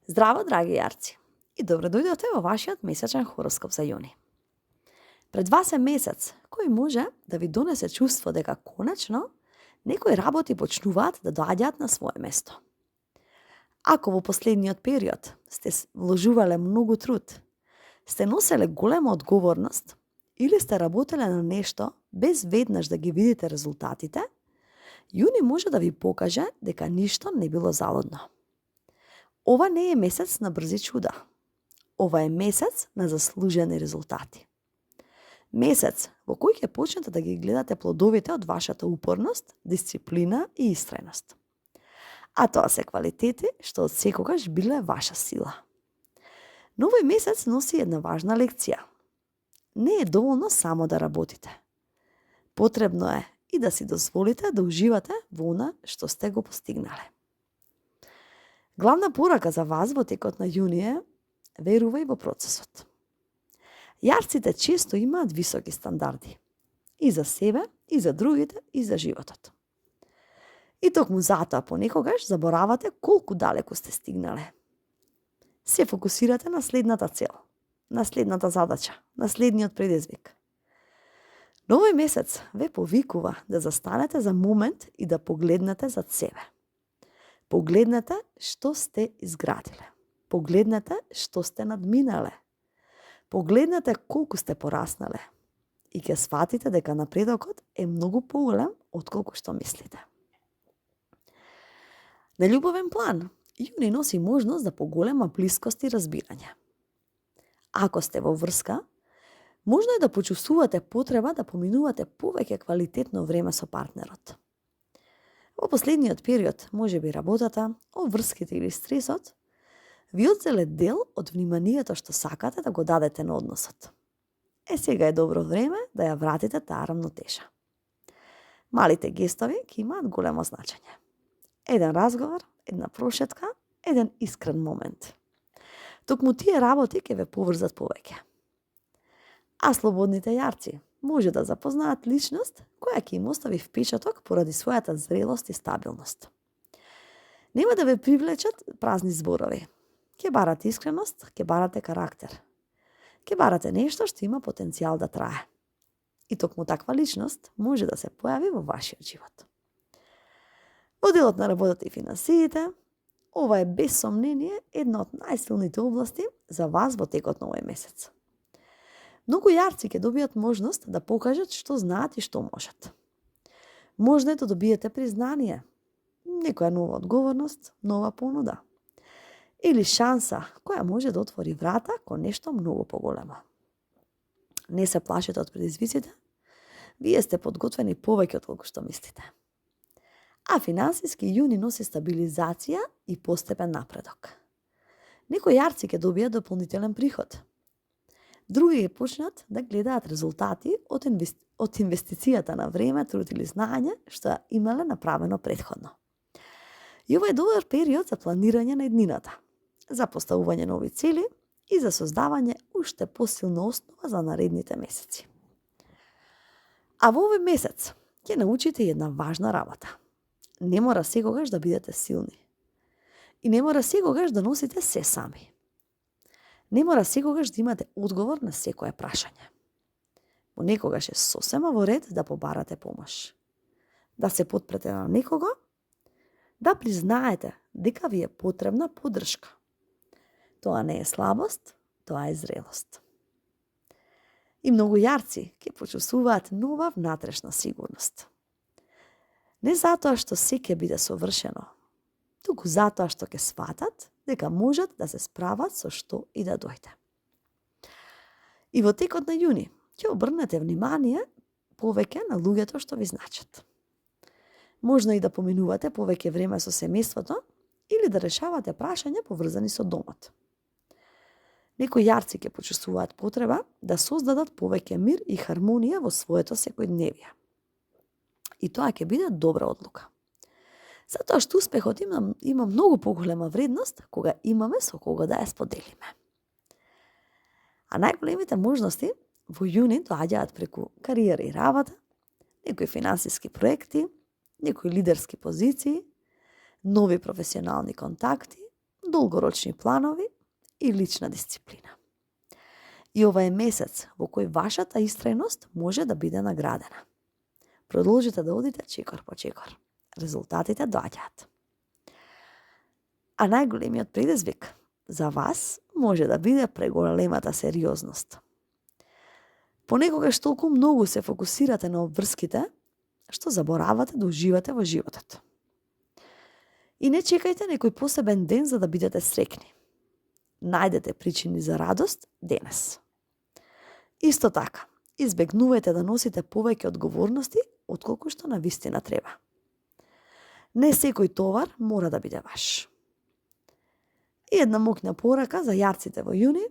Здраво, драги јарци, и добро дојдовте во вашиот месечен хороскоп за јуни. Пред вас е месец кој може да ви донесе чувство дека конечно некои работи почнуваат да доаѓаат на свое место. Ако во последниот период сте вложувале многу труд, сте носеле голема одговорност или сте работеле на нешто без веднаш да ги видите резултатите, јуни може да ви покаже дека ништо не било залудно. Ова не е месец на брзи чуда. Ова е месец на заслужени резултати. Месец во кој ќе почнете да ги гледате плодовите од вашата упорност, дисциплина и истреност. А тоа се квалитети што од секогаш биле ваша сила. Но овој месец носи една важна лекција. Не е доволно само да работите. Потребно е и да си дозволите да уживате во она што сте го постигнале. Главна порака за вас во текот на јуни е: верувај во процесот. Јарците често имаат високи стандарди. И за себе, и за другите, и за животот. И токму затоа понекогаш заборавате колку далеку сте стигнале. Се фокусирате на следната цел, на следната задача, на следниот предизвик. Но овој месец ве повикува да застанете за момент и да погледнете зад себе. Погледнете што сте изградиле. Погледнете што сте надминале. Погледнете колку сте пораснале. И ќе сватите дека напредокот е многу поголем отколку што мислите. На љубовен план, јуни носи можност за поголема блискост и разбирање. Ако сте во врска, можно е да почувствувате потреба да поминувате повеќе квалитетно време со партнерот. Во последниот период, може би работата, обврските или стресот, ви одзеле дел од вниманието што сакате да го дадете на односот. Сега е добро време да ја вратите таа рамнотежа. Малите гестови ќе имаат големо значење. Еден разговор, една прошетка, еден искрен момент. Токму тие работи ќе ве поврзат повеќе. А слободните јарци може да запознаат личност која ќе им остави впечаток поради својата зрелост и стабилност. Нема да ве привлечат празни зборови. Ќе барате искреност, ќе барате карактер. Ќе барате нешто што има потенцијал да трае. И токму таква личност може да се појави во вашиот живот. Во делот на работата и финансиите, ова е без сомнение една од најсилните области за вас во текот на овој месец. Многу јарци ќе добијат можност да покажат што знаат и што можат. Можно е да добиете признание, некоја нова одговорност, нова понуда. Или шанса која може да отвори врата кон нешто многу поголемо. Не се плашите од предизвиците, вие сте подготвени повеќе од колку што мислите. А финансиски јуни носи стабилизација и постепен напредок. Некои јарци ќе добијат дополнителен приход. Други ќе почнат да гледаат резултати од инвестицијата на време, труд или знаење што имале направено претходно. И ова е добар период за планирање на иднината, за поставување нови цели и за создавање уште посилна основа за наредните месеци. А во овој месец ќе научите една важна работа. Не мора секогаш да бидете силни. И не мора секогаш да носите се сами. Не мора секогаш да имате одговор на секое прашање. Понекогаш е сосема во ред да побарате помош. Да се потпрете на некого, да признаете дека ви е потребна поддршка. Тоа не е слабост, тоа е зрелост. И многу јарци ќе почувствуваат нова внатрешна сигурност. Не затоа што се ќе биде совршено, туку затоа што ќе сватат дека можат да се справат со што и да дојде. И во текот на јуни ќе обрнете внимание повеќе на луѓето што ви значат. Можно и да поминувате повеќе време со семејството или да решавате прашања поврзани со домот. Некои јарци ќе почувствуваат потреба да создадат повеќе мир и хармонија во своето секојдневие. И тоа ќе биде добра одлука. Затоа што успехот има многу поголема вредност кога имаме со кого да ја споделиме. А најголемите можности во јуни доаѓаат преку кариера и работа, некои финансиски проекти, некои лидерски позиции, нови професионални контакти, долгорочни планови и лична дисциплина. И ова е месец во кој вашата истрајност може да биде наградена. Продолжите да одите чекор по чекор. Резултатите доаѓаат. А најголемиот предизвик за вас може да биде преголемата сериозност. Понекогаш толку многу се фокусирате на обврските, што заборавате да уживате во животот. И не чекајте некој посебен ден за да бидете среќни. Најдете причини за радост денес. Исто така, избегнувајте да носите повеќе одговорности отколку што навистина треба. Не секој товар мора да биде ваш. И една моќна порака за јарците во јуни.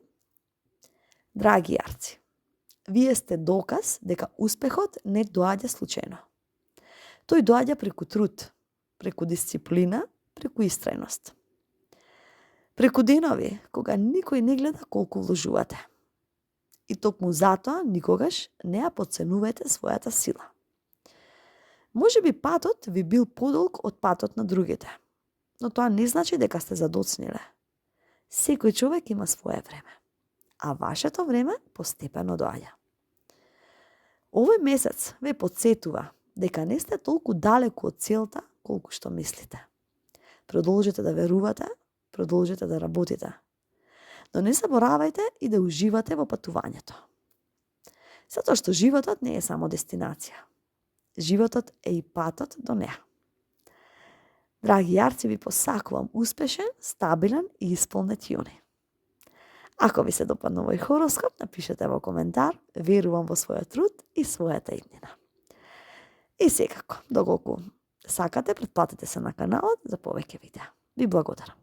Драги јарци, вие сте доказ дека успехот не доаѓа случајно. Тој доаѓа преку труд, преку дисциплина, преку истрајност. Преку денови кога никој не гледа колку вложувате. И токму затоа никогаш не ја потценувајте својата сила. Може би патот ви бил подолг од патот на другите, но тоа не значи дека сте задоцниле. Секој човек има свое време, а вашето време постепено доаѓа. Овој месец ве потсетува дека не сте толку далеку од целта колку што мислите. Продолжете да верувате, продолжете да работите. Но не заборавајте и да уживате во патувањето. Затоа што животот не е само дестинација. Животот е и патот до неа. Драги јарци, ви посакувам успешен, стабилен и исполнет јуни. Ако ви се допадна овој хороскоп, напишете во коментар, верувам во својот труд и својата иднина. И секако, доколку сакате, претплатете се на каналот за повеќе видеа. Ви благодарам.